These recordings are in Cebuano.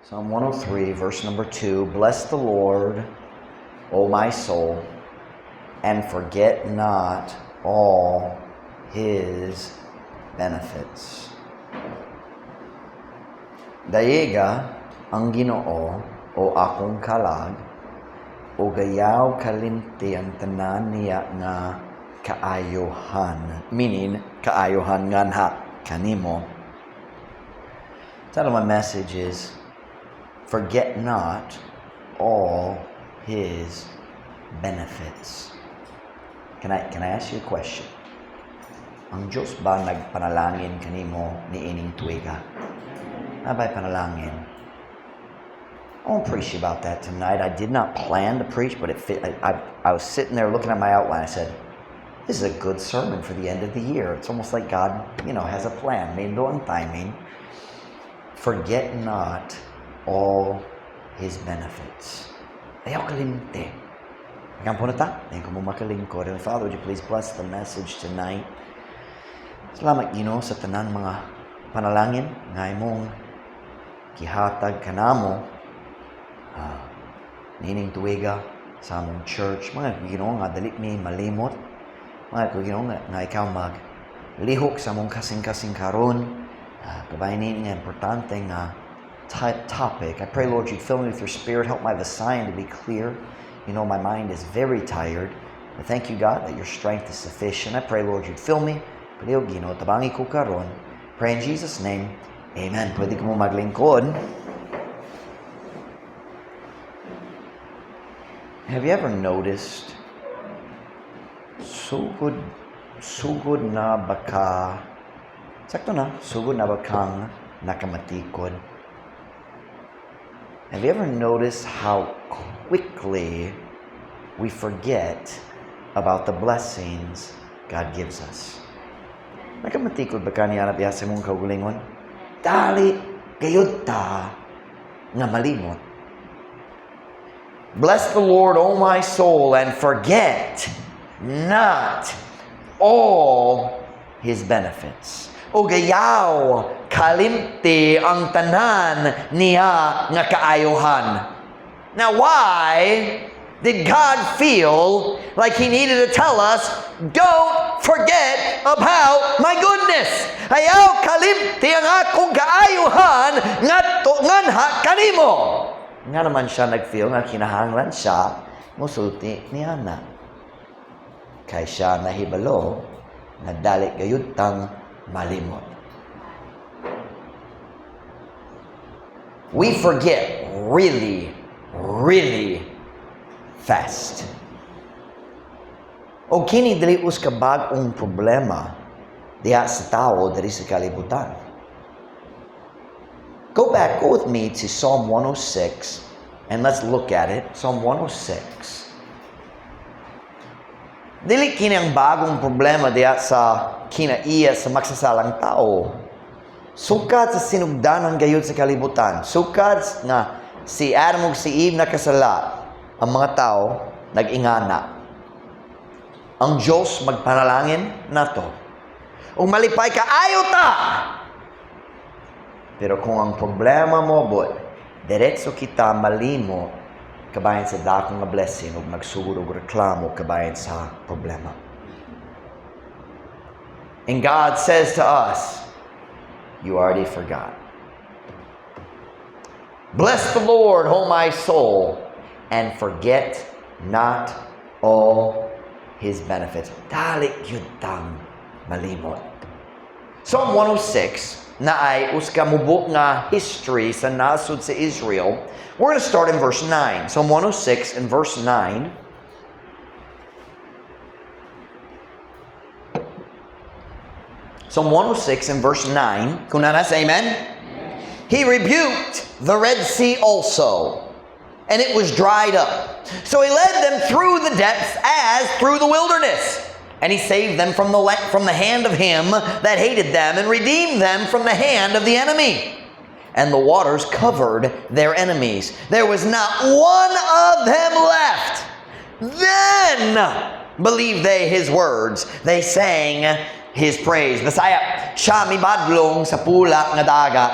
Psalm 103, verse number 2. Bless the Lord, O my soul, and forget not all his benefits. Dayega ang Ginoo, o akong kalag, ug ayaw kalimti ang tanan niya nga kaayohan. Meaning, kaayohan nganha kanimo. Title of my message is "Forget Not All His Benefits." Can I ask you a question? Ang Diyos ba nagpanalangin kanimo niining tuiga? Naa bay panalangin? I won't preach about that tonight. I did not plan to preach, but it fit. I was sitting there looking at my outline. I said, "This is a good sermon for the end of the year." It's almost like God has a plan. Nindot ang timing. Forget not all His benefits. Ayaw kalimti. Magampo na ta. Dayon ko mo makalingkod. And Father, would you please bless the message tonight? Salamat, Ginoo, sa tanan mga panalangin nga imong gihatag kanamo niining tuiga sa among church. Mga Ginoo nga dali mi malimot. Mga Ginoo nga ikaw mag lihok sa among kasing-kasing karon. Kabay ni nga importante nga type topic. I pray, Lord, you'd fill me with your Spirit. Help my Visayan to be clear. My mind is very tired. But thank you, God, that your strength is sufficient. I pray, Lord, you'd fill me. Palihog, Ginoo, tabangi ko karon. Pray in Jesus' name. Amen. Pwede ko mo maglingkod. Have you ever noticed sugod na baka, sakto na, sugod na ba kang nakamatikod? Have you ever noticed how quickly we forget about the blessings God gives us? Nakamatikod ba ka niya na sa imong kaugalingon? Dali, gayud ta nga malimot. Bless the Lord, O my soul, and forget not all His benefits. Ug ayaw kalimti ang tanan niya nga kaayohan. Now, why did God feel like He needed to tell us, "Don't forget about my goodness"? Ayaw kalimti ang akong kaayuhan ngadto nganha kanimo. Nga naman siya nag-feel nga kinahanglan siya musulti niana? Kay siya nahibalo nga dali gayud tang malimot. We forget really, really fast. O kini dili usa ka bag-ong problema diha sa tao diri sa kalibutan. Go back, go with me to Psalm 106 and let's look at it. Psalm 106. Dili kini ang bagong problema diha sa kinaiya sa maksasalang tao. Sukad sa sinugdanan gayud sa kalibutan. Sukad nga si Adam ug si Eve nakasala, ang mga tao nag-ingana. Ang Diyos magpanalangin nato. Ug malipay kaayo ta. Pero kung ang problema moabot, diretso kita malimot kabahin sa dakong nga blessing ug magsugod og reklamo kabahin sa problema. And God says to us, "You already forgot." Bless the Lord, O my soul, and forget not all His benefits. Dali gyud tang malimot. Psalm 106 naay usa ka mubo nga history sa nasod sa Israel. We're going to start in verse 9. Psalm 106 and verse 9. Psalm 106 and verse 9. Kung naa na, say amen. He rebuked the Red Sea also, and it was dried up. So he led them through the depths as through the wilderness. And he saved them from the hand of him that hated them, and redeemed them from the hand of the enemy. And the waters covered their enemies. There was not one of them left. Then believed they his words. They sang his praise. Bisaya, siya mibadlong sa Pula nga Dagat.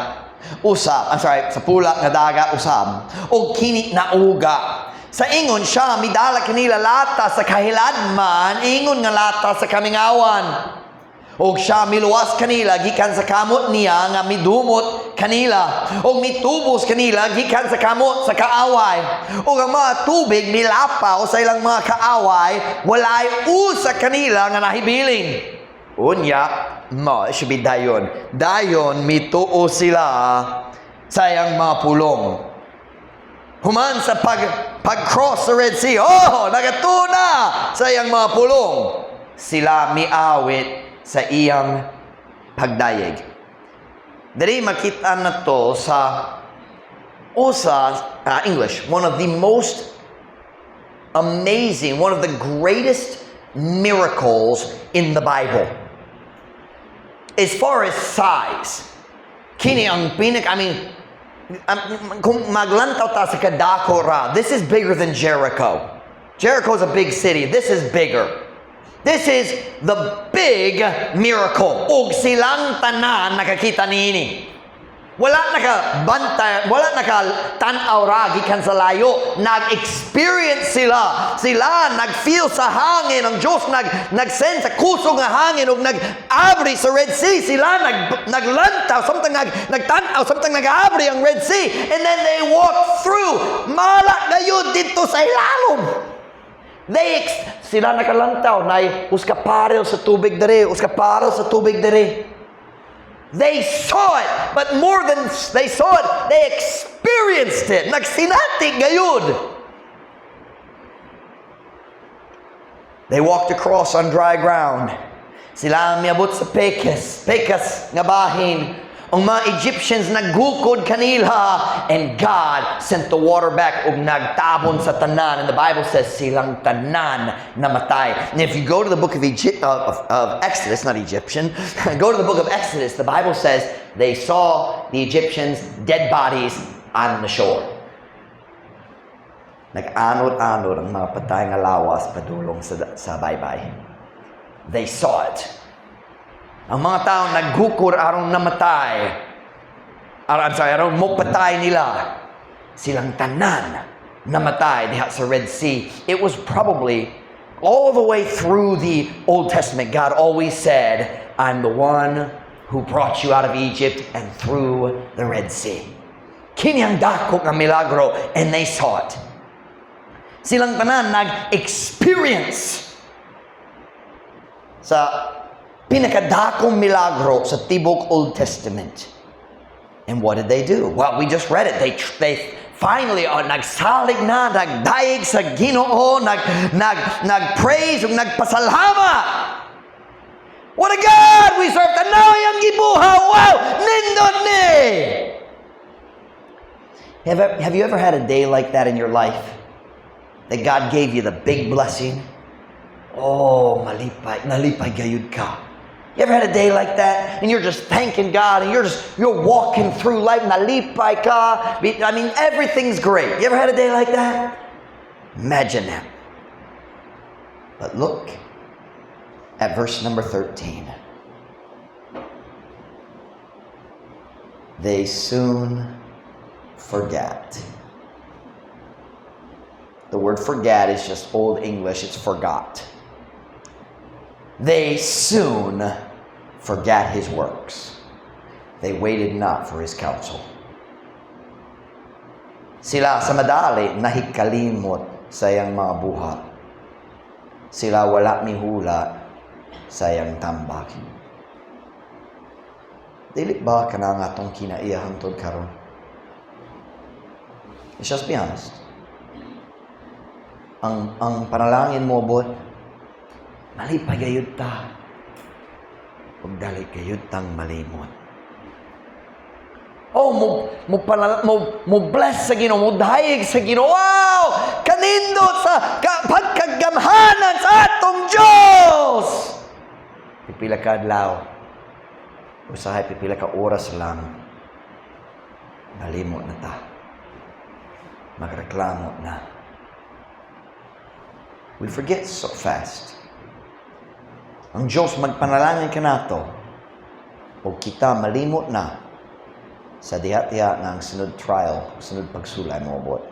Usab, I'm sorry, sa Pula nga Dagat usab. Og kini nauga. Sa ingon siya midala kanila lata sa kahiladman, ingon nga lata sa kamingawan. Og siya miluwas kanila gikan sa kamot niya nga midumot kanila. Og mitubos kanila gikan sa kamot sa kaaway. Og ang mga tubig milapaw sa ilang mga kaaway, walay usa kanila nga nahibilin. Unya, mo, it should be dayon. Dayon, mituo sila sa iyang mga pulong. Human sa pag-cross sa Red Sea, oh, nagatuo na sa iyang mga pulong. Sila miawit sa iyang pagdayeg. Diri makita na to sa usa, English, one of the most amazing, one of the greatest miracles in the Bible. As far as size, kini ang pinak, I mean, kung maglantaw ta sa kadako ra, this is bigger than Jericho. Jericho is a big city. This is bigger. This is the big miracle. Og silang tanan nakakita niini. Wala naka bantay, wala naka tan-aw ra gikan sa layo. Nag-experience sila. Sila nag-feel sa hangin. Ang Diyos nag-send sa kusog nga hangin ug nag-abri sa Red Sea. Sila naglantaw, samtang nagtan-aw, samtang nag-abri ang Red Sea. And then they walk through. Mala gayud didto sa ilalom. Sila nakalantaw nay usa ka parel sa tubig dere, usa ka parel sa tubig dere. They saw it, but more than they saw it, they experienced it. Nagsinati gayud. They walked across on dry ground. Sila miabot sa pekas nga bahin. Ang mga Egyptians naggukod kanila and God sent the water back ug nagtabon sa tanan. And the Bible says silang tanan namatay. And if you go to the book of Exodus, not Egyptian, go to the book of Exodus, the Bible says they saw the Egyptians' dead bodies on the shore. Nag-anod-anod ang mga patay nga lawas padulong sa baybay. They saw it. Ang mga tao naggukod aron namatay. I'm sorry, aron mopatay nila. Silang tanan namatay diha sa Red Sea. It was probably all the way through the Old Testament, God always said, "I'm the one who brought you out of Egypt and through the Red Sea." Kini ang dako nga milagro, and they saw it. Silang tanan nag-experience sa pinakadakong milagro sa tibok Old Testament. And what did they do? Well, we just read it. They finally nagsalig na, nagdayeg sa Ginoo, nag nag nag-praise ug nagpasalamat. What a God we serve! Tanaw iyang gibuhat! Wow! Nindot ni! Have you ever had a day like that in your life? That God gave you the big blessing? Oh, malipay, nalipay gayud ka. You ever had a day like that? And you're just thanking God and you're walking through life, nalipay ka. I mean, everything's great. You ever had a day like that? Imagine that. But look at verse number 13. They soon forget. The word "forget" is just Old English, it's "forgot." They soon forgot his works. They waited not for his counsel. Sila sa madali nahikalimot sa iyang mga buhat. Sila wala mihula sa iyang tambag. Dili ba kana nga atong kinaiya hangtod karon? Let's just be honest. Ang panalangin moabot, malipay gayud ta. Ug dali gayud tang malimot. Oh, mo bless sa Ginoo, mo dayeg sa Ginoo. Wow! Kanindot sa pagkagamhanan sa atong Diyos. Pipila ka adlaw. Usahay pipila ka oras lang. Nalimot na ta. Magreklamo na. We forget so fast. Ang Diyos magpanalangin kanato o kita malimot na. Sa diha-diha nga ang sunod trial, sunod pagsulay moabot.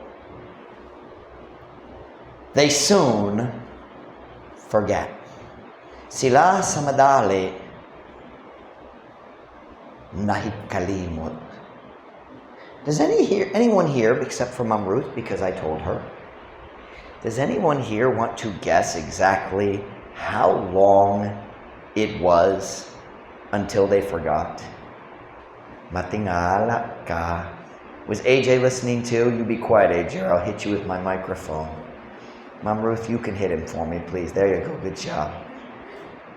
They soon forget. Sila sa madali nahikalimot. Does anyone here, except for Mom Ruth, because I told her, does anyone here want to guess exactly how long it was until they forgot? Matingala ka. Was AJ listening too? You be quiet, AJ, or I'll hit you with my microphone. Mom Ruth, you can hit him for me, please. There you go. Good job.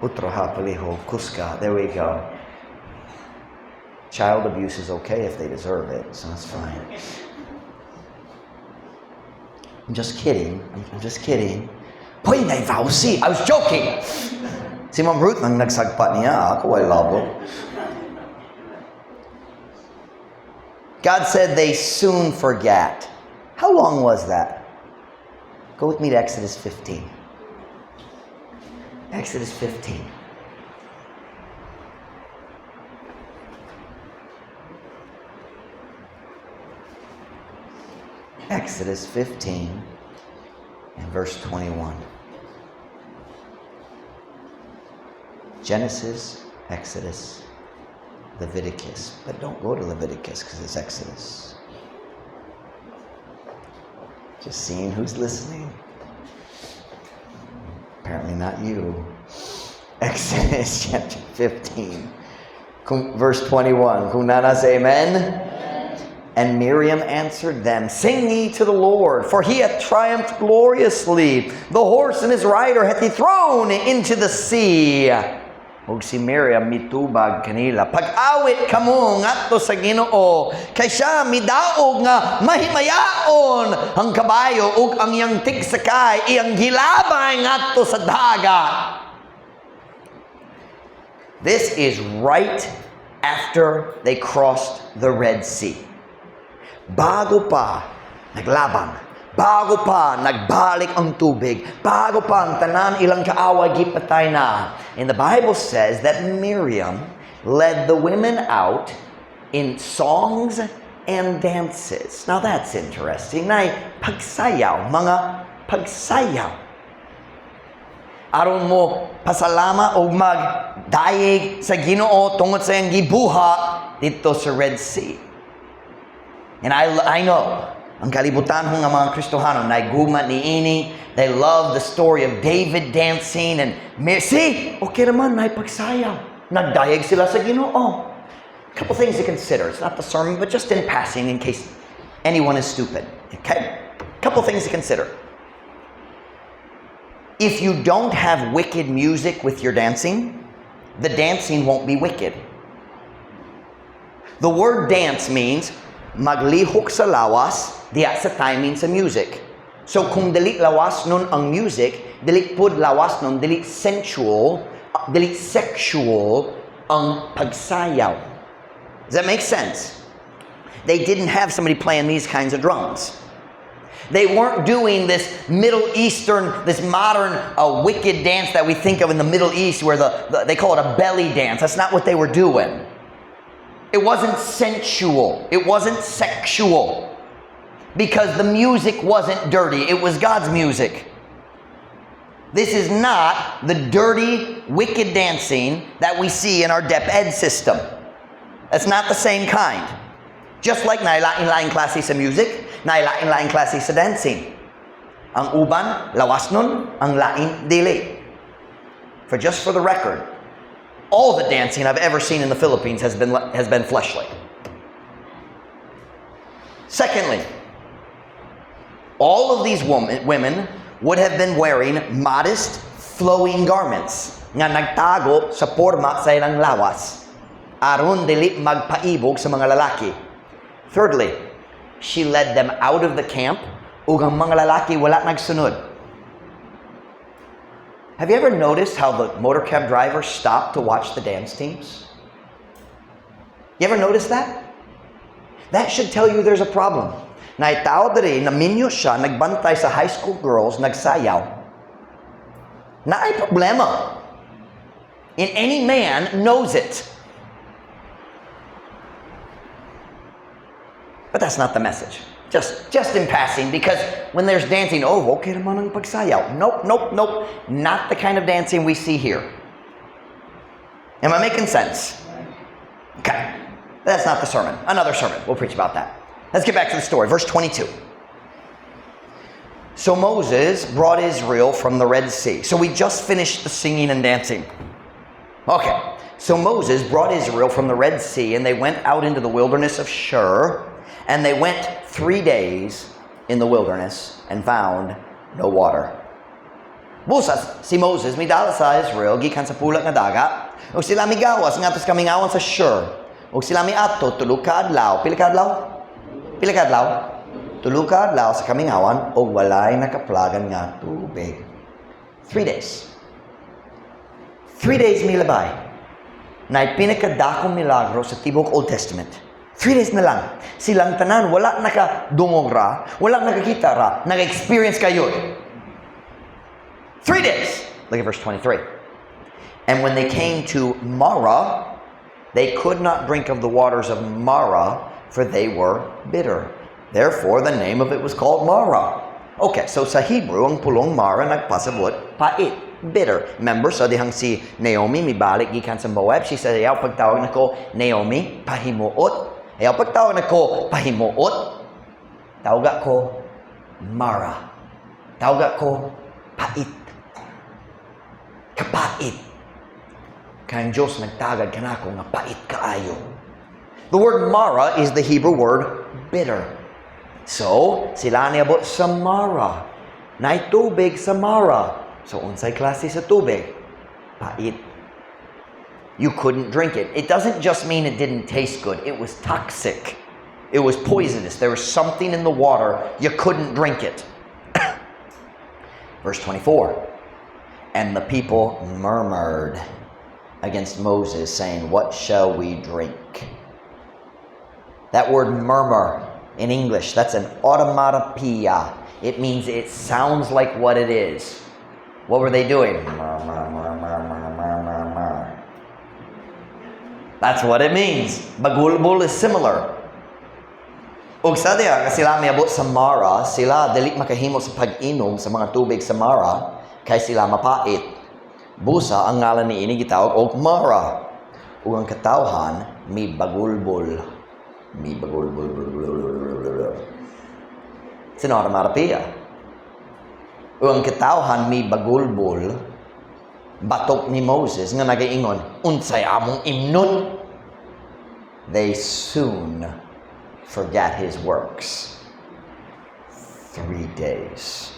Utroha paliho kuska. There we go. Child abuse is okay if they deserve it, so that's fine. I'm just kidding. I'm just kidding. Hoy, naivawsi. I was joking. Si Ma'am Ruth nang nagsagpa niya. Ako ay labo. God said they soon forget. How long was that? Go with me to Exodus 15. Exodus 15. Exodus 15 and verse 21. Genesis, Exodus, Leviticus. But don't go to Leviticus because it's Exodus. Just seeing who's listening. Apparently not you. Exodus chapter 15, verse 21. Kung naa na, say amen. And Miriam answered them, "Sing ye to the Lord, for he hath triumphed gloriously. The horse and his rider hath he thrown into the sea." Ug si Miriam mitubag kanila, "Pag-awit kamo ngadto sa Ginoo, kay siya midaog nga mahimayaon ang kabayo ug ang iyang tigsakay iyang gilabay ngadto sa dagat." This is right after they crossed the Red Sea. Bago pa naglabang, bago pa nagbalik ang tubig, bago pa ang tanan ilang kaaway gipatay na. And the Bible says that Miriam led the women out in songs and dances. Now that's interesting. Nay pagsayaw, mga pagsayaw. Aron mo pasalamat og magdayeg sa Ginoo tungod sa iyang gibuhat didto sa Red Sea. And I know, ang kalibutan nga mga Kristohano, naiguma niini. They love the story of David dancing and see, okay naman, nay pagsayaw. Nagdayeg sila sa Ginoo. A couple things to consider. It's not the sermon, but just in passing in case anyone is stupid. Okay? A couple things to consider. If you don't have wicked music with your dancing, the dancing won't be wicked. The word "dance" means maglihok sa lawas diya sa timing sa music. So kung dili lawasnon ang music, dili pud lawasnon, dili sensual, dili sexual ang pagsayaw. Does that make sense? They didn't have somebody playing these kinds of drums. They weren't doing this Middle Eastern, this modern wicked dance that we think of in the Middle East where they call it a belly dance. That's not what they were doing. It wasn't sensual. It wasn't sexual. Because the music wasn't dirty. It was God's music. This is not the dirty, wicked dancing that we see in our DepEd system. That's not the same kind. Just like nailain-lain klase sa music, nailain-lain klase sa dancing. Ang uban, lawasnon, ang lain, dili. Just for the record, all the dancing I've ever seen in the Philippines has been fleshly. Secondly, all of these women would have been wearing modest, flowing garments nga nagtago sa porma sa ilang lawas aron dili magpaibog sa mga lalaki. Thirdly, she led them out of the camp ug ang mga lalaki wala nagsunod. Have you ever noticed how the motor cab drivers stop to watch the dance teams? You ever notice that? That should tell you there's a problem. Naay tao diri, naminyo siya, nagbantay sa high school girls, nagsayaw. Naay problema. And any man knows it. But that's not the message. Just in passing, because when there's dancing, oh, okay naman ang pagsayaw. Nope. Not the kind of dancing we see here. Am I making sense? Okay. That's not the sermon. Another sermon. We'll preach about that. Let's get back to the story. Verse 22. So Moses brought Israel from the Red Sea. So we just finished the singing and dancing. Okay. So Moses brought Israel from the Red Sea, and they went out into the wilderness of Shur, and they went 3 days in the wilderness and found no water. Busa si Moses midala sa Israel gikan sa Pula nga Dagat, ug sila migawas ngadto sa kamingawan sa Shur. Ug sila miadto tulo ka adlaw. Pila ka adlaw? Pila ka adlaw? Tulo ka adlaw sa kamingawan ug walay nakaplagan nga tubig. 3 days. 3 days milabay. Na pinakadakong milagro sa tibok Old Testament. 3 days na lang. Silang tanan, wala nakadungog ra, wala nakakita ra, naka-experience kayo. 3 days. Look at verse 23. And when they came to Marah, they could not drink of the waters of Marah, for they were bitter. Therefore, the name of it was called Marah. Okay, so sa Hebrew, ang pulong Mara nagpasabot, pait, bitter. Remember, sa dihang si Naomi, mibalik gikan sa Moab, she said, "Ayaw pagtawag nako Naomi, pahimuot. Ayaw pagtawag nako pahimuot. Tawga ko Mara. Tawga ko pait. Kapait. Kay ang Diyos nagtagad kanako nga pait kaayo." The word Mara is the Hebrew word bitter. So, sila niabot sa Mara. Naay tubig sa Mara. So, unsay klase sa tubig? Pait. You couldn't drink it. It doesn't just mean it didn't taste good. It was toxic. It was poisonous. There was something in the water. You couldn't drink it. Verse 24. And the people murmured against Moses, saying, "What shall we drink?" That word "murmur" in English, that's an onomatopoeia. It means it sounds like what it is. What were they doing? Murmur, murmur, murmur, murmur. That's what it means. Bagulbul is similar. Ug sa diha nga sila miabot sa Mara, sila dili makahimo sa pag-inom sa mga tubig sa Mara kay sila mapait. Busa ang ngalan niini gitawag og Mara. Ug ang katawhan mi bagulbul. Mi bagulbul. It's an onomatopoeia. Ug ang katawhan mi bagulbul batok ni Moses nga nagaingon, "Unsay among imnon?" They soon forgot his works. 3 days.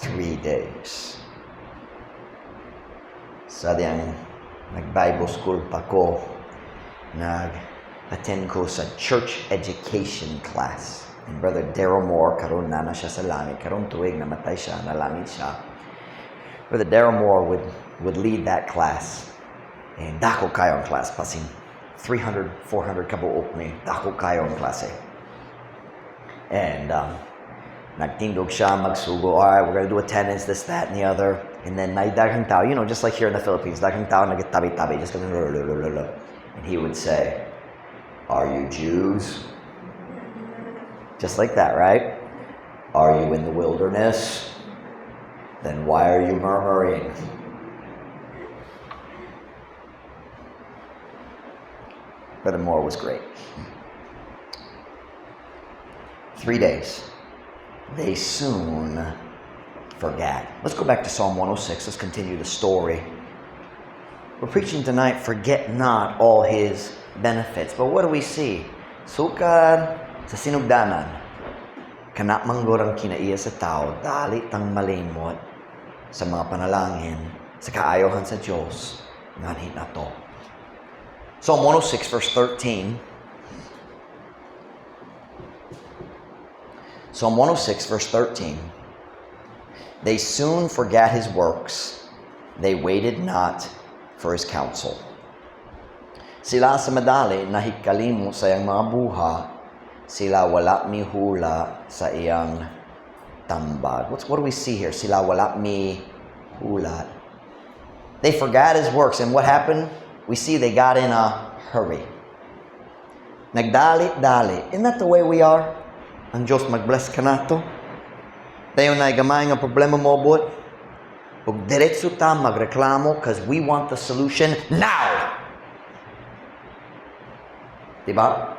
3 days. Sa diyang nag-Bible school pa ko, nag-attend ko sa church education class. And Brother Daryl Moore, karon na na siya sa langit. Karong tuig, namatay siya, nalangit siya. Brother Daryl Moore would lead that class. And dako kayo ang class, basin 300, 400 kabuok ni. Dako kayo ang klase. And nagtindog siya, magsugo, "All right, we're gonna do attendance, this, that, and the other." And then may daghang tao, just like here in the Philippines, daghang tao nagtabi-tabi, just going, and he would say, "Are you Jews?" Just like that, right? "Are you in the wilderness? Then why are you murmuring?" Brother Moore was great. 3 days. They soon forgot. Let's go back to Psalm 106. Let's continue the story. We're preaching tonight, forget not all his benefits. But what do we see? Sukad sa sinugdanan, kana man gud ang kinaiya sa tao, dali tang malimot sa mga panalangin, sa kaayohan sa Diyos, nganhi nato. Psalm 106 verse 13. Psalm 106 verse 13. They soon forgat his works. They waited not for his counsel. Sila sa madali nahikalimot sa iyang mga buhat, sila wala mihula sa iyang tambag. What do we see here? Sila wala mihulat. They forgot his works. And what happened? We see they got in a hurry. Nagdali-dali. Isn't that the way we are? Ang Diyos mag-bless kanato. Dayon na gamay nga problema moabot. Ug diretso ta magreklamo because we want the solution now. Diba?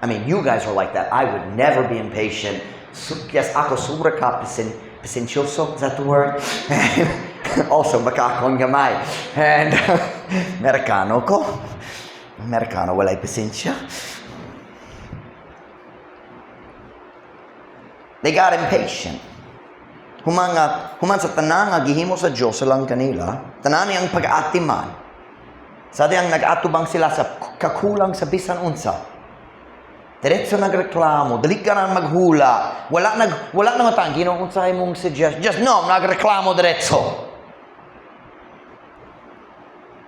I mean, you guys are like that. I would never be impatient. Yes, ako sobra ka pasensyoso. Is that the word? Also, baka akong gamay. And, Amerikano ko. Amerikano, walay pasensya. They got impatient. Human sa tanan nga gihimo sa Dios sa lang kanila, tanan ang pag-atiman. Sa diyang nag-atubang sila sa kakulang sa bisan unsa. Diretso nagreklamo, dali ka na maghula. Wala na matang Ginoo, unsa imong suggest. Just no, nagreklamo diretso.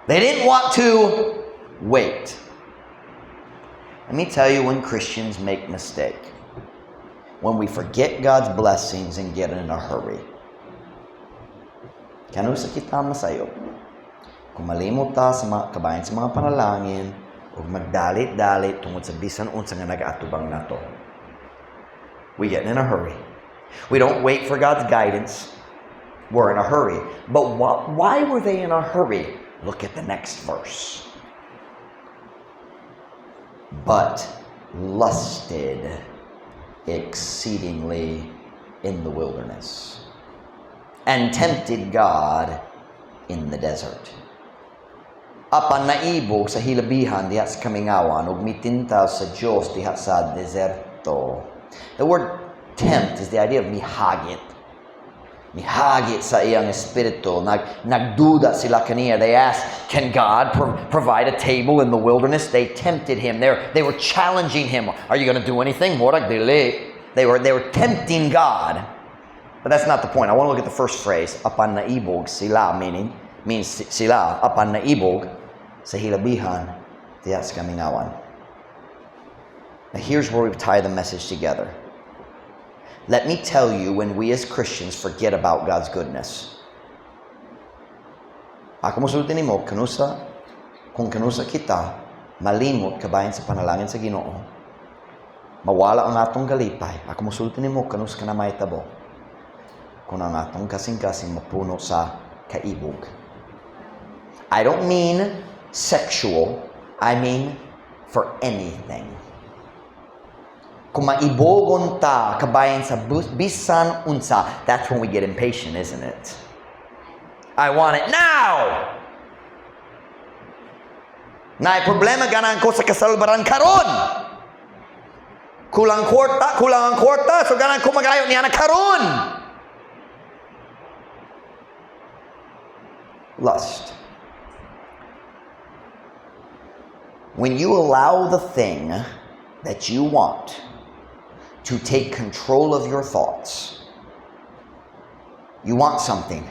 They didn't want to wait. Let me tell you when Christians make mistake. When we forget God's blessings and get in a hurry. Kanusa kita masayop? Kung malimot ta sa mga kabayan sa mga panalangin, ug magdalit-dalit tungod sa bisan unsa nga nag-atubang nato. We get in a hurry. We don't wait for God's guidance. We're in a hurry. But why were they in a hurry? Look at the next verse. But lusted exceedingly in the wilderness, and tempted God in the desert. Apan naibog sa hilabihan diha sa kamingawan ug mitintal sa Dios diha sa deserto. The word "tempt" is the idea of mihagit. Mihagit sa iyang espiritu. Nagduda sila kaniya. They asked, "Can God provide a table in the wilderness?" They tempted him. They were challenging him. "Are you going to do anything?" Murag dili. They were tempting God. But that's not the point. I want to look at the first phrase, apan naibog sila, meaning, means sila, apan naibog sa hilabihan diha sa kamingawan. Now here's where we tie the message together. Let me tell you when we as Christians forget about God's goodness. Ako mosulti nimo, kanusa, kung kanusa kita, malimot kabahin sa panalangin sa Ginoo, mawala ang atong kalipay. Ako mosulti nimo, kanusa ka na mahitabo. Kung ang atong kasing-kasing mapuno sa kaibog. I don't mean sexual, I mean for anything. Kung maibogon ta kabahin sa bisan unsa, that's when we get impatient, isn't it? I want it now! Naay problema, ganahan ko sa kasalbaran karon. Kulang kwarta, kulang ang kwarta, so ganahan ko magayo niya na karon. Lust. When you allow the thing that you want to take control of your thoughts, you want something,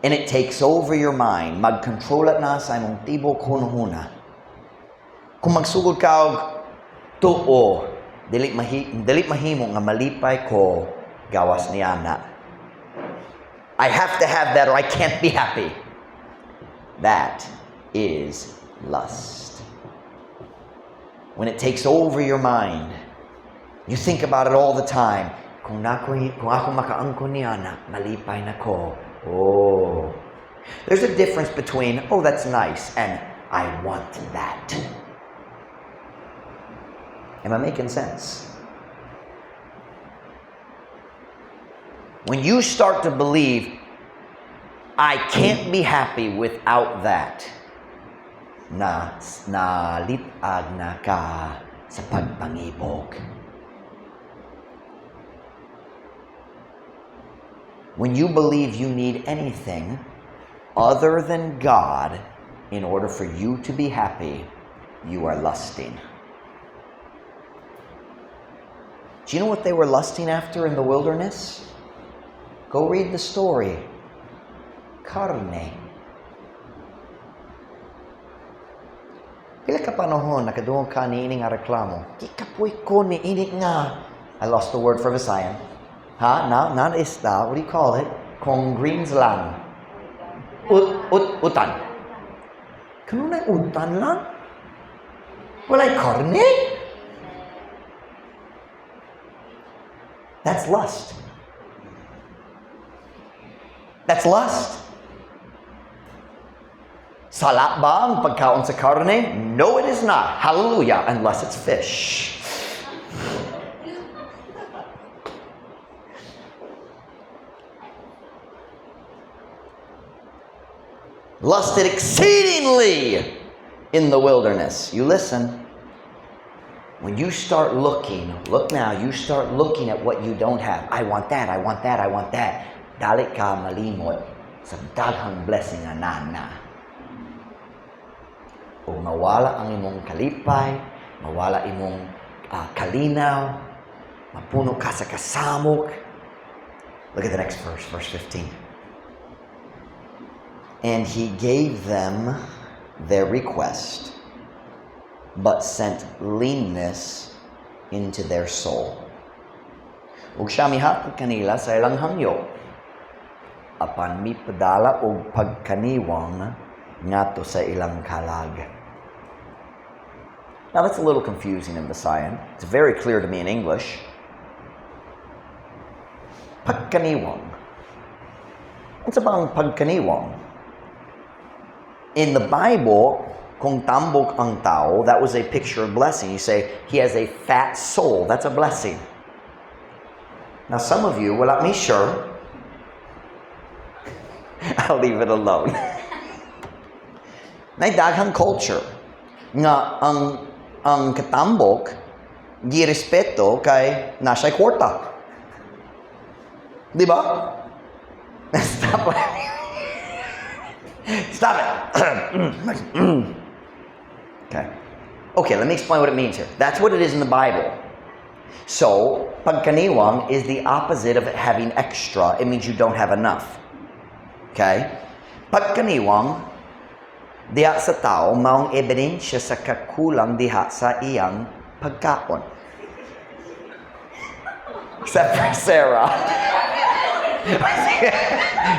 and it takes over your mind, magkontrola na sa imong tibok hunahuna. Kung magsugod ka og tuo, dili mahimo nga malipay ko gawas niana. I have to have that or I can't be happy. That is lust. When it takes over your mind, you think about it all the time. Kung ako makaangkon niana, malipay na ko. Oh. There's a difference between, "Oh, that's nice," and "I want that." Am I making sense? When you start to believe, "I can't be happy without that," na nalitag na ka sa pagpangibog. When you believe you need anything other than God in order for you to be happy, you are lusting. Do you know what they were lusting after in the wilderness? Go read the story. Karne. Pila ka panahon nakadungog ka niini nga reklamo? Gikapoy ko niini nga. I lost the word for Visayan. Ha? Na, not isda. What do you call it? Kung greens lang. Utan. Kanunay utan lang? Walay karne? That's lust. That's lust. Sala ba ang pagkaon sa karne? No, it is not. Hallelujah, unless it's fish. Lusted exceedingly in the wilderness. You listen. When you start looking, look now, you start looking at what you don't have. I want that, I want that, I want that. Dali ka malimot sa daghang blessing nga naa na. O mawala ang imong kalipay, mawala imong kalinaw, mapuno ka sa kasamok. Look at the next verse, verse 15. And he gave them their request, but sent leanness into their soul. Ug siya mihatag kanila sa ilang hangyo, apan mipadala og pagkaniwang ngadto sa ilang kalag. Now that's a little confusing in Visayan. It's very clear to me in English. Pagkaniwang. Unsa ba ang pagkaniwang? In the Bible, kung tambok ang tao, that was a picture of blessing. You say, "He has a fat soul." That's a blessing. Now, some of you, wala mi sure. I'll leave it alone. Nay daghang culture nga ang katambok girespeto kay naa siya'y kwarta. Di ba? Stop laughing. Stop it. Okay. Okay, let me explain what it means here. That's what it is in the Bible. So, pagkaniwang is the opposite of having extra. It means you don't have enough. Okay? Pagkaniwang, diha sa tao, maong ebidensya sa kakulang diha sa iyang pagkaon. Except for Sarah.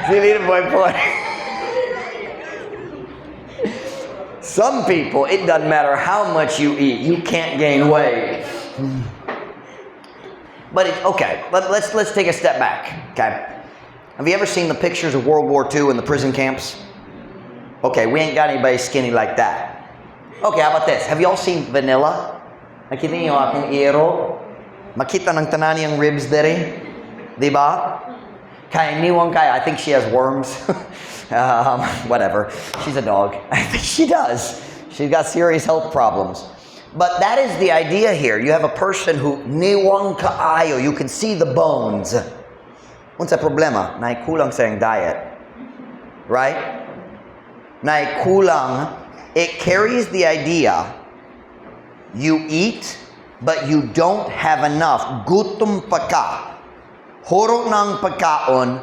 Si Little Boy Boy. Some people, it doesn't matter how much you eat, you can't gain weight. But okay, let's take a step back. Okay. Have you ever seen the pictures of World War II in the prison camps? Okay, we ain't got anybody skinny like that. Okay, how about this? Have you all seen Vanilla? Nakita niyo akong iro? Makita ng tanan niyang ribs diri? Di ba? Kay niwang kay, I think she has worms. Whatever. She's a dog. I think she does. She's got serious health problems. But that is the idea here. You have a person who niwang kaayo. You can see the bones. Unsa problema? Naay kulang sa iyang diet. Right? Naay kulang. It carries the idea you eat, but you don't have enough. Gutom pa ka. Hurot ng pagkaon,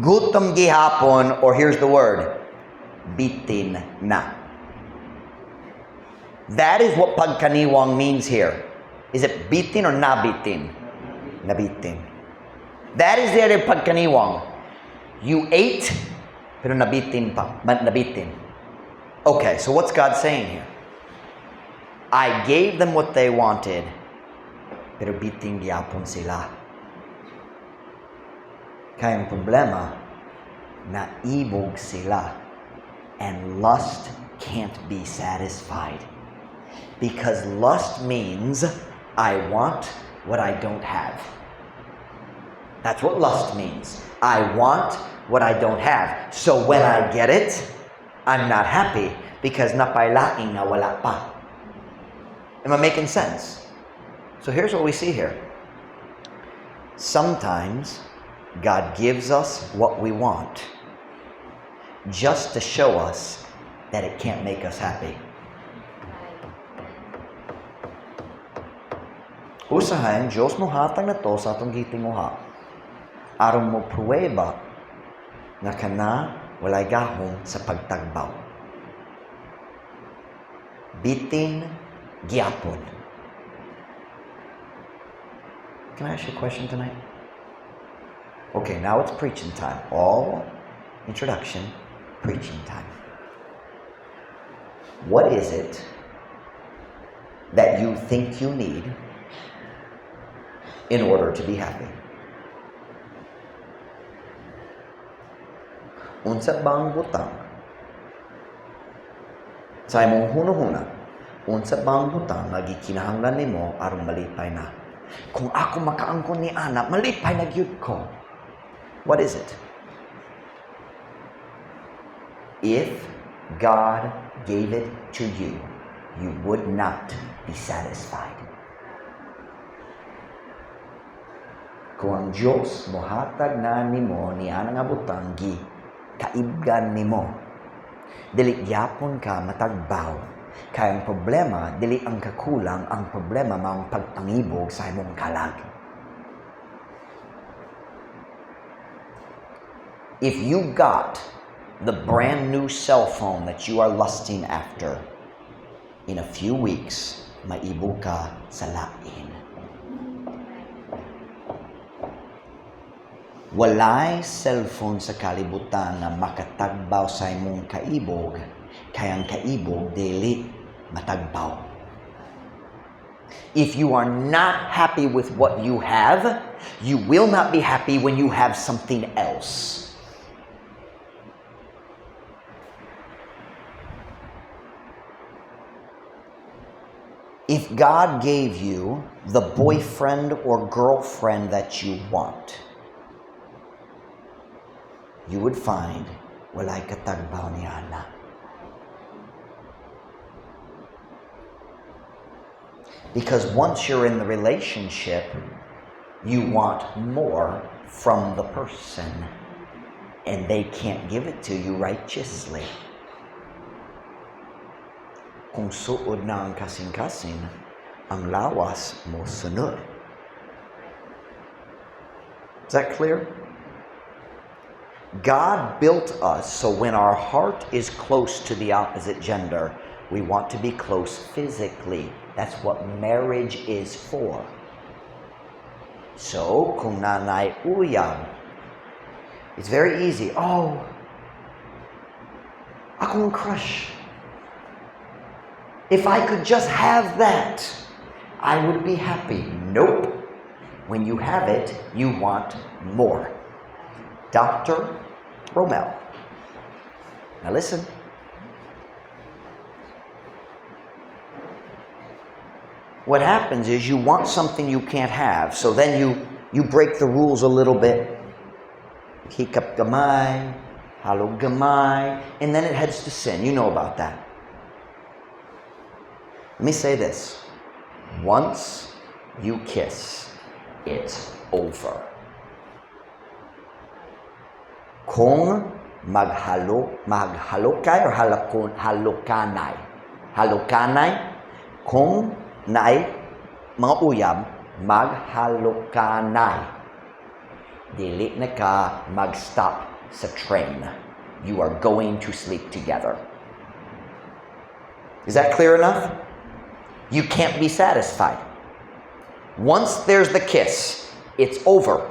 gutom gihapon, or here's the word, bitin na. That is what pagkaniwang means here. Is it bitin or nabitin? Nabitin. That is the idea of pagkaniwang. You ate, pero nabitin pa. Nabitin. Okay, so what's God saying here? I gave them what they wanted, pero bitin gyapon sila. Kaya ang problema, naibog sila. And lust can't be satisfied. Because lust means I want what I don't have. That's what lust means. I want what I don't have. So when I get it, I'm not happy because naa pa'y laing nga wala pa. Am I making sense? So here's what we see here. Sometimes God gives us what we want just to show us that it can't make us happy. Usahay, ang Diyos mohatag nato sa atong gitinguha aron mo pruweba nga kana walay gahom sa pagtagbaw. Bitin gyapon. Can I ask you a question tonight? Okay, now it's preaching time. All introduction, preaching time. What is it that you think you need in order to be happy? Unsa bang butang sa imong hunahuna, unsa bang butang nga gikinahanglan nimo aron malipay na? Kung ako makaangkon ni ana, malipay na gyud ko. What is it? If God gave it to you, you would not be satisfied. Kung ang Diyos mohatag na nimo ni ana nga butang gi kaibgan nimo, dili gyapon ka matagbaw. Kay ang problema dili ang kakulang, ang problema mao ang pagpangibog sa imong kalag. If you got the brand new cell phone that you are lusting after, in a few weeks, maibog ka sa lain. Walay cellphone sa kalibutan na makatagbaw sa imong kaibog, kay ang kaibog dili matagbaw. If you are not happy with what you have, you will not be happy when you have something else. If God gave you the boyfriend or girlfriend that you want, you would find walay katagbaw ni ana. Because once you're in the relationship, you want more from the person, and they can't give it to you righteously. Kung suod na ang kasing-kasing, ang lawas mo sunod. Is that clear? God built us so when our heart is close to the opposite gender, we want to be close physically. That's what marriage is for. So, kung naa nay uyab, it's very easy. "Oh, akong crush. If I could just have that, I would be happy." Nope. When you have it, you want more. Dr. Romel. Now listen. What happens is you want something you can't have, so then you break the rules a little bit. Hikap gamay, halog gamay, and then it heads to sin. You know about that. Let me say this. Once you kiss, it's over. Kung maghalo, maghalokay or halakon, halokanay. Halokanay, kung naay mga uyab, maghalokanay. Dili na ka mag-stop sa train. You are going to sleep together. Is that clear enough? You can't be satisfied. Once there's the kiss, it's over.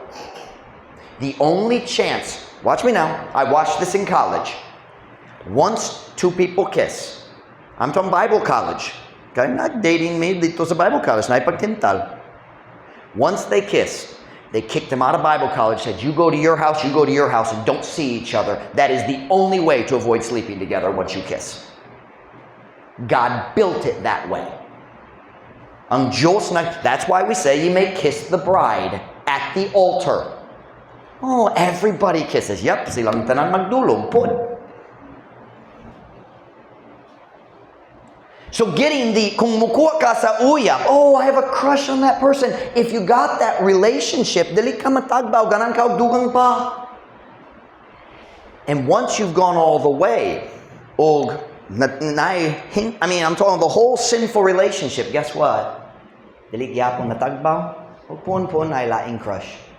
The only chance, watch me now, I watched this in college. Once two people kiss, I'm talking Bible college. Okay, not dating me dito sa Bible college, naay pagtintal. Once they kiss, they kicked them out of Bible college, said, "You go to your house, you go to your house, and don't see each other." That is the only way to avoid sleeping together once you kiss. God built it that way. Ang Diyos na, that's why we say you may kiss the bride at the altar. Oh, everybody kisses. Yep, silang tanan magdulog pod. So getting the, kung mukuha ka sa uyab, "Oh, I have a crush on that person." If you got that relationship, dili ka matagbaw, ganahan ka og dugang pa. And once you've gone all the way, og na, na, I mean, I'm talking the whole sinful relationship, guess what? Dili gyapon natagbaw, og pun-pun ay laing crush.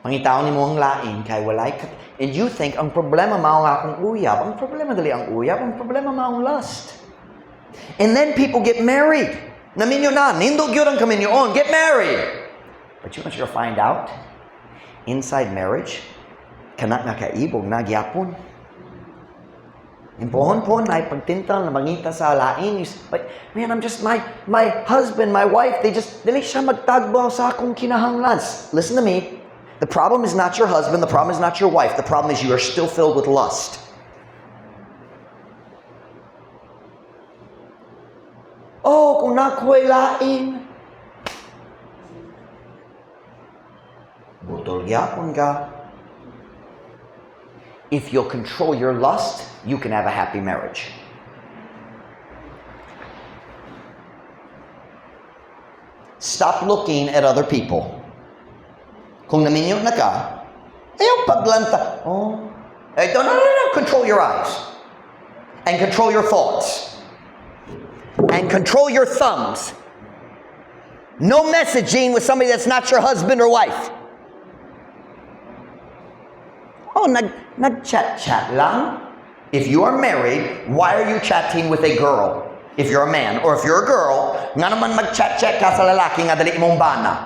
Pangitaon nimo ang lain kay walay ka, and you think ang problema mao ang akong uyab. Ang problema dili ang uyab, ang problema mao ang lust. And then people get married. Naminyo na, nindot gyud ang kaminyoon, get married. But you want you to find out, inside marriage, Kana nga kaibog na gyapon. Impohon-pohon na pagtintal na mangita sa lain. But man, I'm just, my husband, my wife, they just, dili siya magtagbaw sa akong kinahanglan. Listen to me. The problem is not your husband. The problem is not your wife. The problem is you are still filled with lust. Oh, kung nako'y lain. Butol gyapon ka. If you'll control your lust, you can have a happy marriage. Stop looking at other people. Kung naminyo na ka, ayaw paglanta. Oh, eh, no, no, no, no. Control your eyes. And control your thoughts. And control your thumbs. No messaging with somebody that's not your husband or wife. Oh, nag-chat-chat lang. If you are married, why are you chatting with a girl? If you're a man, or if you're a girl, nga naman mag-chat-chat ka sa lalaki nga dali imong bana.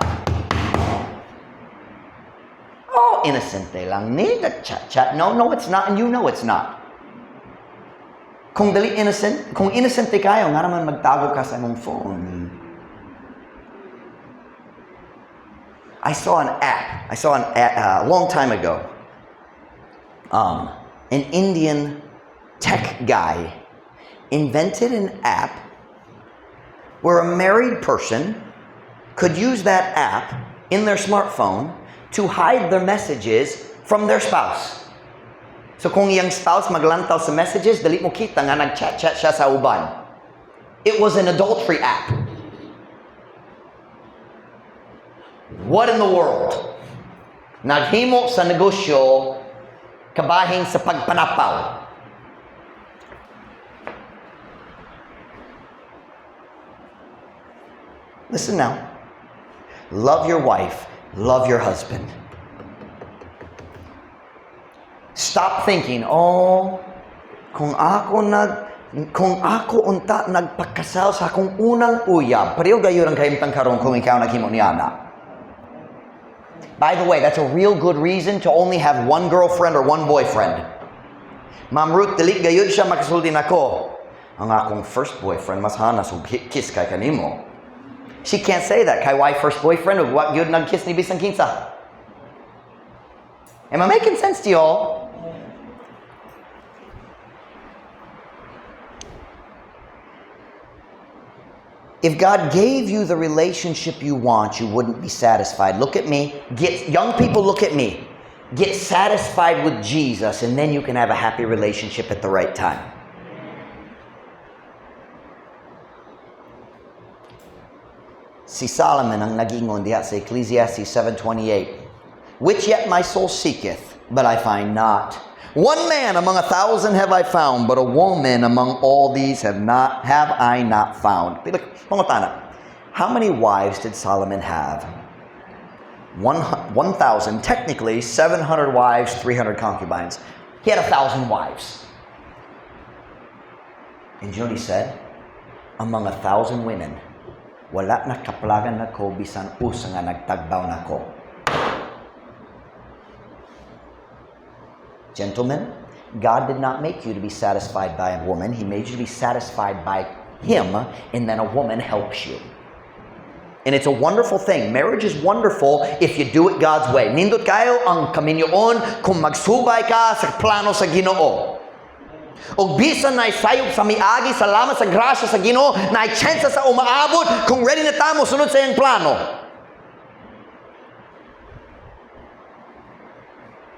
Oh, innocente lang ni, nag-chat-chat. No, no, it's not, and you know it's not. Kung dali innocent, kung innocente kayo, nga naman magtago ka sa imong phone. I saw an app. I saw an app a long time ago. An Indian tech guy invented an app where a married person could use that app in their smartphone to hide their messages from their spouse. So kung iyang spouse maglantaw sa messages, dali mo kita nga nag-chat-chat siya sa uban. It was an adultery app. What in the world? Naghimo sa negosyo kabahin sa pagpanapaw. Listen now. Love your wife. Love your husband. Stop thinking, oh, kung ako unta nagpakasal sa akong unang uyab, pareho gayon ang kahimtang karon kung ikaw naghimo niana. By the way, that's a real good reason to only have one girlfriend or one boyfriend. Ma'am Ruth, dili gayud siya makasulti nako. Ang akong first boyfriend mas hanas og kiss kay kanimo. She can't say that. Kay why first boyfriend ug wa gyud nag-kiss ni bisan kinsa. Am I making sense to y'all? If God gave you the relationship you want, you wouldn't be satisfied. Look at me. Get young people, look at me. Get satisfied with Jesus, and then you can have a happy relationship at the right time. Si Solomon ang nagingon diha sa Ecclesiastes 7:28, which yet my soul seeketh, but I find not. One man among 1,000 have I found, but a woman among all these have I not found. Pangutana, how many wives did Solomon have? 1,000, technically 700 wives, 300 concubines. He had 1,000 wives. And you know what he said? Among 1,000 women, wala na kaplagan nako bisan usa nga nagtagbaw nako. Gentlemen, God did not make you to be satisfied by a woman. He made you to be satisfied by Him, and then a woman helps you. And it's a wonderful thing. Marriage is wonderful if you do it God's way. Nindot kayo ang kaminyoon kung magsubay ka sa plano sa Ginoo. Og bisan na sayop sa miagi, salamat sa grasya sa Ginoo, na tsensa sa umaabot kung ready na tamo sunod sa iyang plano.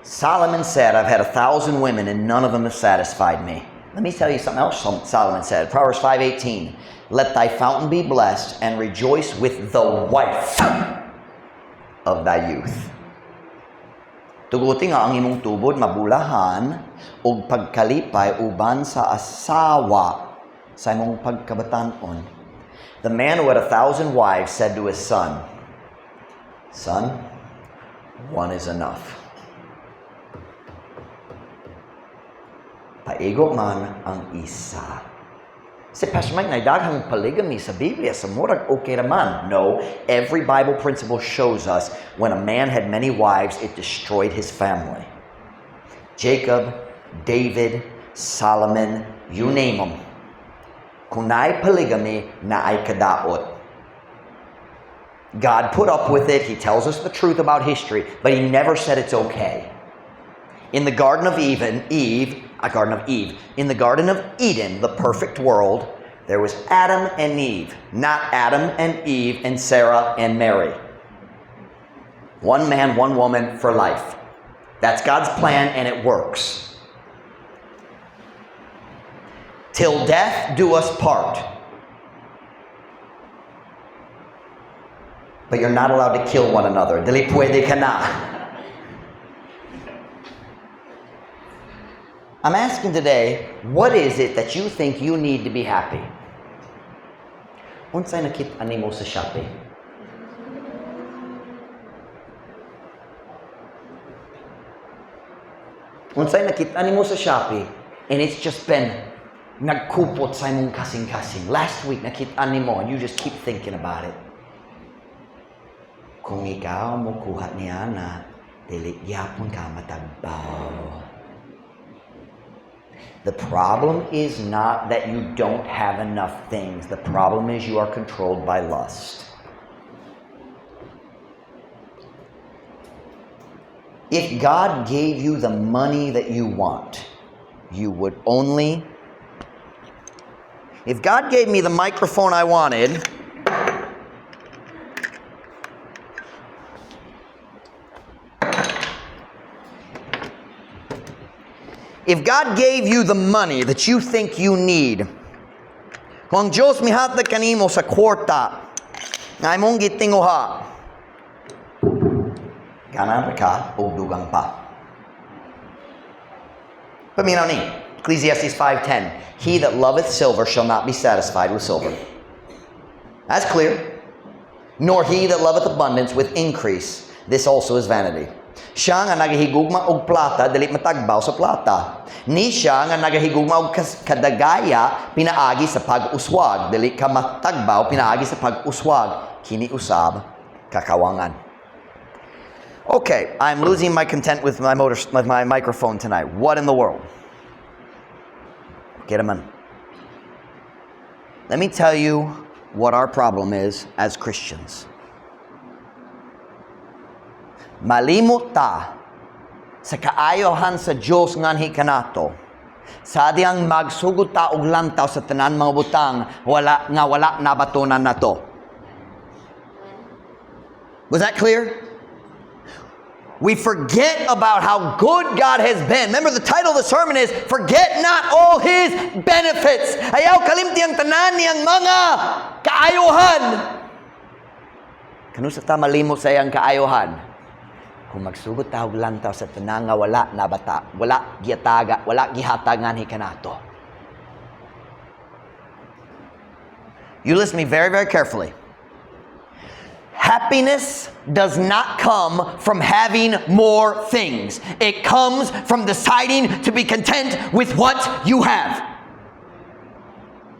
Solomon said, I've had 1,000 women and none of them have satisfied me. Let me tell you something else Solomon said. Proverbs 5:18. Let thy fountain be blessed and rejoice with the wife of thy youth. Tuguti nga ang imong tubod mabulahan og pagkalipay uban sa asawa sa imong pagkabatanon. The man who had 1,000 wives said to his son, Son, one is enough. Paigo man ang isa. Si Pastor Mike, naay daghang polygamy sa Biblia, sa murag okay raman. No, every Bible principle shows us when a man had many wives, it destroyed his family. Jacob, David, Solomon, you name them. Kung naay polygamy, naay kadaot. God put up with it. He tells us the truth about history, but He never said it's okay. In the Garden of Eden, Eve, a Garden of Eve, in the Garden of Eden, the perfect world, there was Adam and Eve, not Adam and Eve and Sarah and Mary. One man, one woman for life. That's God's plan, and it works. Till death do us part. But you're not allowed to kill one another. Dili pwede kana. I'm asking today, what is it that you think you need to be happy? Unsay nakita nimo sa Shopee? Unsay nakita nimo sa Shopee and it's just been nagkupot sa imong kasing-kasing. Last week nakita nimo and you just keep thinking about it. Kung ikaw mo kuha niya na, dili gyapon ka matagbaw. The problem is not that you don't have enough things. The problem is you are controlled by lust. If God gave you the money that you want, you would only. If God gave me the microphone I wanted, if God gave you the money that you think you need, kung ang Diyos mihatag kanimo sa kwarta, nga imong gitinguha, ganahan ka og dugang pa. Paminaw ni, Ecclesiastes 5:10, "He that loveth silver shall not be satisfied with silver." That's clear. "Nor he that loveth abundance with increase. This also is vanity." Siya nga nagahigugma og plata dili matagbaw sa plata. Ni siya nga nagahigugma og kadagaya pinaagi sa pag-uswag, dili ka matagbaw pinaagi sa pag-uswag. Kini usab kakawangan. Okay, I'm losing my content with my microphone tonight. What in the world? Get him in. Let me tell you what our problem is as Christians. Malimot ta sa kaayohan sa Dios nganhi kanato. Sa diyang magsugod ta og lantaw sa tanan mga butang wala nga wala nabatonan nato. Was that clear? We forget about how good God has been. Remember, the title of the sermon is "Forget Not All His Benefits." Ayaw kalimti ang tanan niyang mga kaayohan. Kanus-a ta malimot sa iyang kaayohan? Kung magsugod ta og lantaw sa tanan nga wala nabata, wala gihataga, wala gihatag nganhi kanato. You listen to me very, very carefully. Happiness does not come from having more things. It comes from deciding to be content with what you have.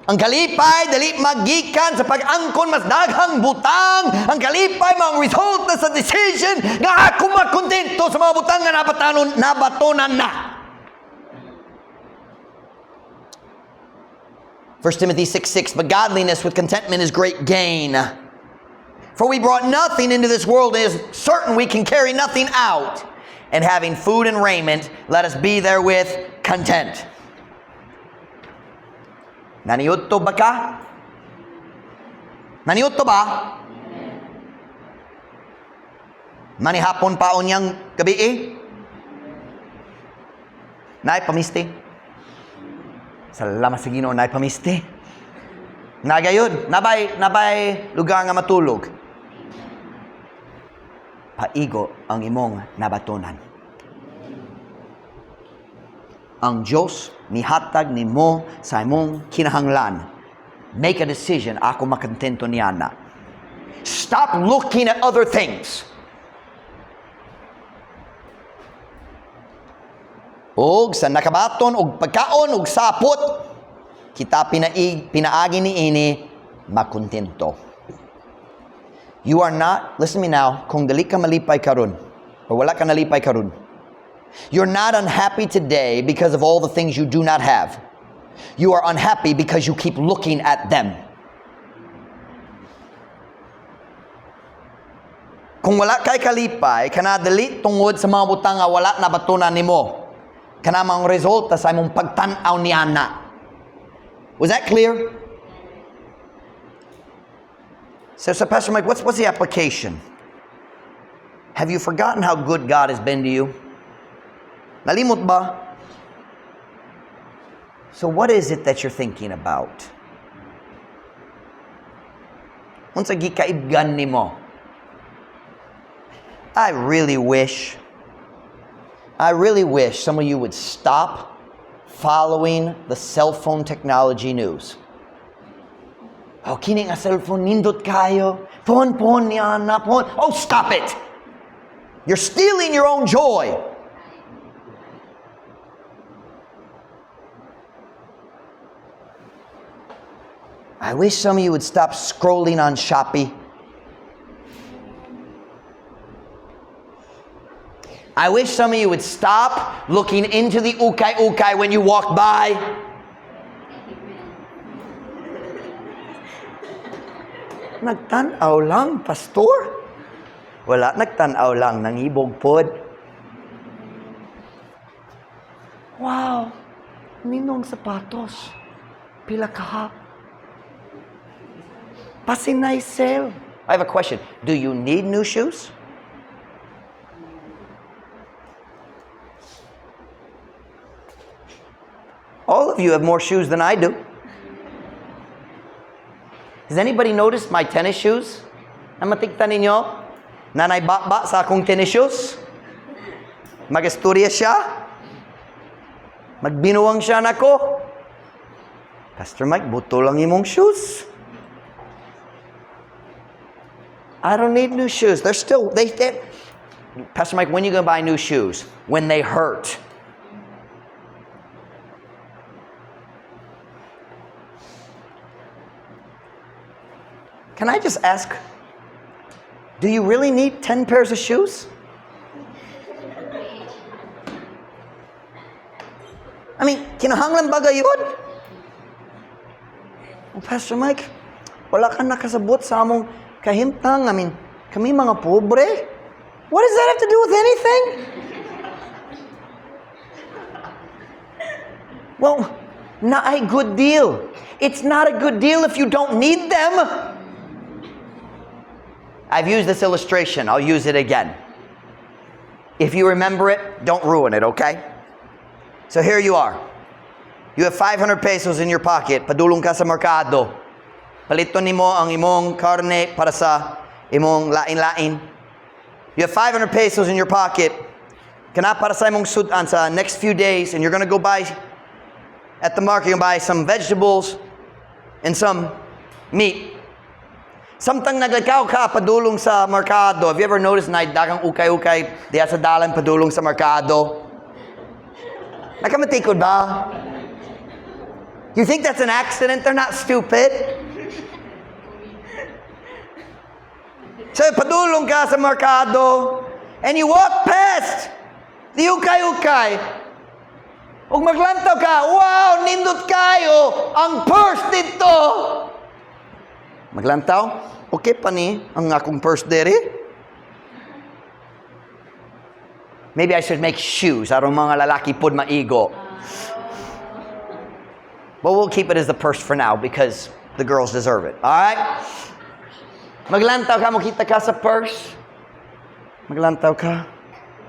Ang kalipay, dili magikan sa pag-angkon mas daghang butang. Ang kalipay, mao ang resulta sa decision nga ako makontento sa mga butang nga nabatonan na. 1 Timothy 6:6, "But godliness with contentment is great gain. For we brought nothing into this world, and it is certain we can carry nothing out. And having food and raiment, let us be therewith content." Naniudto ba ka? Naniudto ba? Manihapon pa unyang gabi eh? Naay pamisti? Salamat sa Ginoo, naay pamisti. Nagayod, nabay lugar nga matulog. Paigo ang imong nabatonan. Ang Diyos nihatag nimo sa imong kinahanglan. Make a decision, ako makontento niana. Stop looking at other things. Og sa nakabaton og pagkaon og sapot, kita pinaagi niini makontento. You are not, listen to me now, kung dili ka malipay karon, o wala ka nalipay karon, You're not unhappy today because of all the things you do not have. You are unhappy because you keep looking at them. Kung wala kay kalipay, kana dili tungod sa mga butang nga wala na batunan nimo. Kana mang resulta sa imong pagtan-aw niana. Was that clear? So Pastor Mike, what's the application? Have you forgotten how good God has been to you? Nalimot ba? So what is it that you're thinking about? Unsa gikaibgan nimo? I really wish some of you would stop following the cell phone technology news. "Oh, kini nga cellphone, nindot kayo. Phone, phone niya na, phone." Oh, stop it! You're stealing your own joy. I wish some of you would stop scrolling on Shopee. I wish some of you would stop looking into the ukay-ukay when you walk by. "Nagtanaw lang, Pastor." Wala, nagtanaw lang, nangibog pod. "Wow, nindot ang sapatos. Pila kaha? Basin naay sale." I have a question. Do you need new shoes? All of you have more shoes than I do. Has anybody noticed my tennis shoes? Namatikta ninyo? Naa nay baba sa akong tennis shoes? Magasturya siya? Magbinuang siya nako? "Pastor Mike, buto lang imong shoes." I don't need new shoes. They're still, they "Pastor Mike, when you gonna buy new shoes?" When they hurt. Can I just ask, do you really need 10 pairs of shoes? I mean, kinahanglan ba gayud? "Oh, Pastor Mike, wala ka nakasabot sa among kahimtang. I mean, kami mga pobre." What does that have to do with anything? Well, not a good deal. It's not a good deal if you don't need them. I've used this illustration. I'll use it again. If you remember it, don't ruin it, okay? So here you are. You have 500 pesos in your pocket. Padulong ka sa merkado. Paliton nimo ang imong karne para sa imong lain-lain. You have 500 pesos in your pocket. Kana para sa imong sud-an sa next few days, and you're gonna go buy at the market, you're gonna buy some vegetables and some meat. Samtang naglakaw ka padulong sa merkado, have you ever noticed na daghang ukay-ukay diya sa dalan padulong sa merkado? Nakamatikod ba? You think that's an accident? They're not stupid. So padulong ka sa merkado and you walk past the ukay-ukay. Ug maglantaw ka, "Wow, nindot kayo ang purse dito." Maglantaw, "Okay pa ni ang akong purse dere. Maybe I should make shoes aron mga lalaki pod maigo." But we'll keep it as the purse for now because the girls deserve it. All right? Maglantaw ka, makita ka sa purse. Maglantaw ka.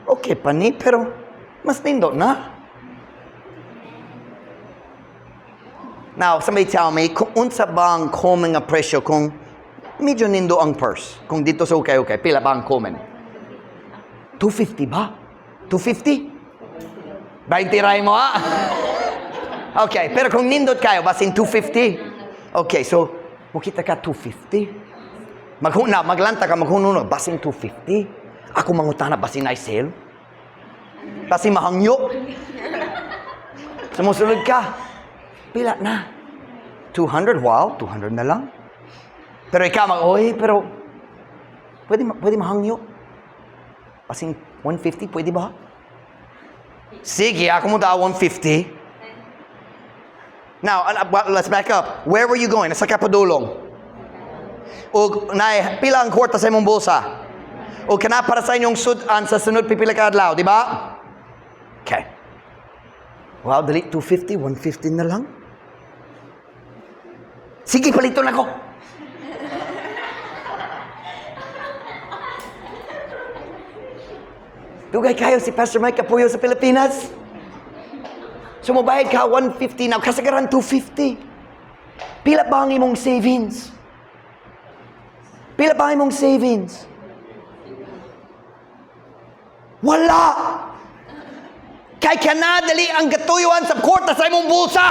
"Okay pa ni, pero mas nindot na." Now, somebody tell me, kung unsa ba ang common nga presyo kung medyo nindo ang purse? Kung dito sa ukay-ukay, pila ba ang common? 250 ba? 250? 20 ray mo ah? Okay, pero kung nindot kayo, basin 250? Okay, so, mukita ka 250? Maghuna, maglanta ka, maghununo, basin 250? Ako mangutana, basin naay sale? Basin mahangyo? Sumusunod ka. "Pila na?" "200, wow, 200 na lang." Pero ikaw, "Oy, pero pwede, pwede mahangyo. Basin 150, pwede ba?" Sige, ako mo daw 150. Now, well, let's back up. Where were you going? Asa ka padulong? Ug naay pila ang kwarta sa imong bulsa? O kana para sa inyong sud-an sa sunod pipila ka adlaw, di ba? Okay. Wow, dali 250, 150 na lang. Sige, paliton ako. Dugay kayo si Pastor Mike Kapuyo sa Pilipinas. So mobayad ka 150 now, kasagaran 250. Pila ba ang imong savings? Pila ba ang imong savings? Wala! Kay kanadali ang katuyuan sa kwarta sa imong bulsa.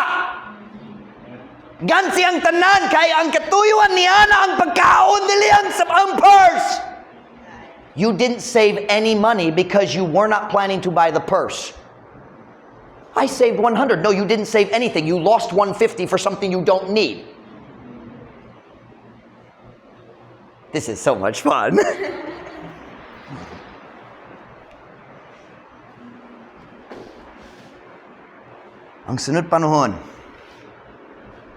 Gansi ang tanan kay ang katuyuan niana ang pagkaon dili ang sa ang purse. You didn't save any money because you were not planning to buy the purse. I saved 100. No, you didn't save anything. You lost 150 for something you don't need. This is so much fun. Ang sunod panahon,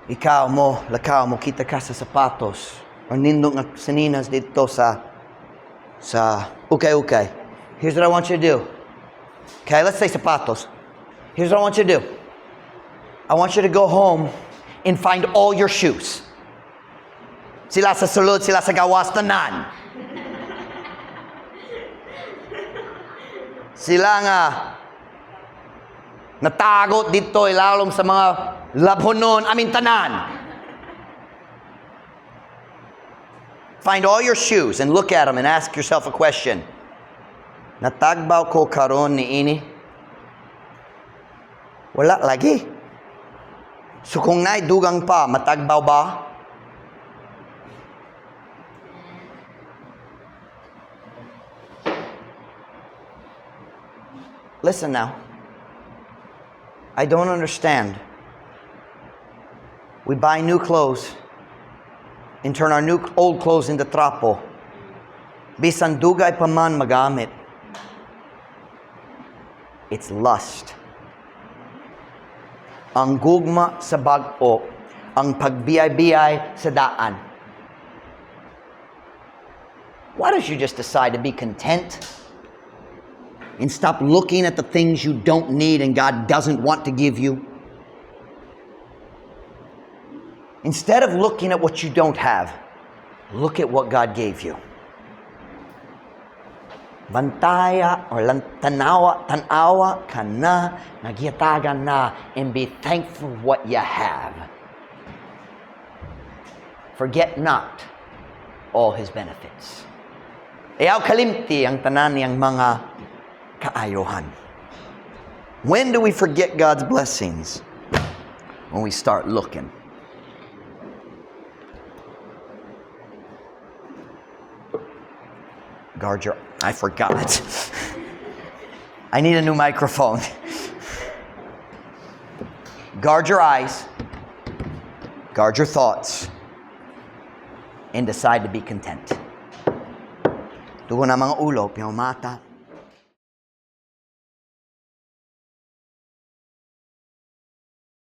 ikaw mo, lakaw mo, kita ka sa sapatos, o nindot nga sinilas didto sa ukay-ukay. Here's what I want you to do. Okay, let's say sapatos. Here's what I want you to do. I want you to go home and find all your shoes. Sila sa sulod, sila sa gawas, tanan. Sila nga natago didto ilalom sa mga labhonon, amin tanan. Find all your shoes and look at them and ask yourself a question. Natagbaw ko karon niini? Wala lagi. So kung naay dugang pa, matagbaw ba? Listen now. I don't understand. We buy new clothes and turn our new old clothes into trapo. Bisan dugay pa man magamit. It's lust. Ang gugma sa bag-o, ang pagbiyay-biyay sa daan. Why don't you just decide to be content and stop looking at the things you don't need and God doesn't want to give you? Instead of looking at what you don't have, look at what God gave you. Bantaya or tanawa, tanawa kana, nagihatagan na, and be thankful for what you have. Forget not all His benefits. Ayaw kalimti ang tanan niyang mga kaayohan. When do we forget God's blessings? When we start looking. Guard your— I forgot. I need a new microphone. Guard your eyes, guard your thoughts, and decide to be content. Dugo na mga ulo, mata.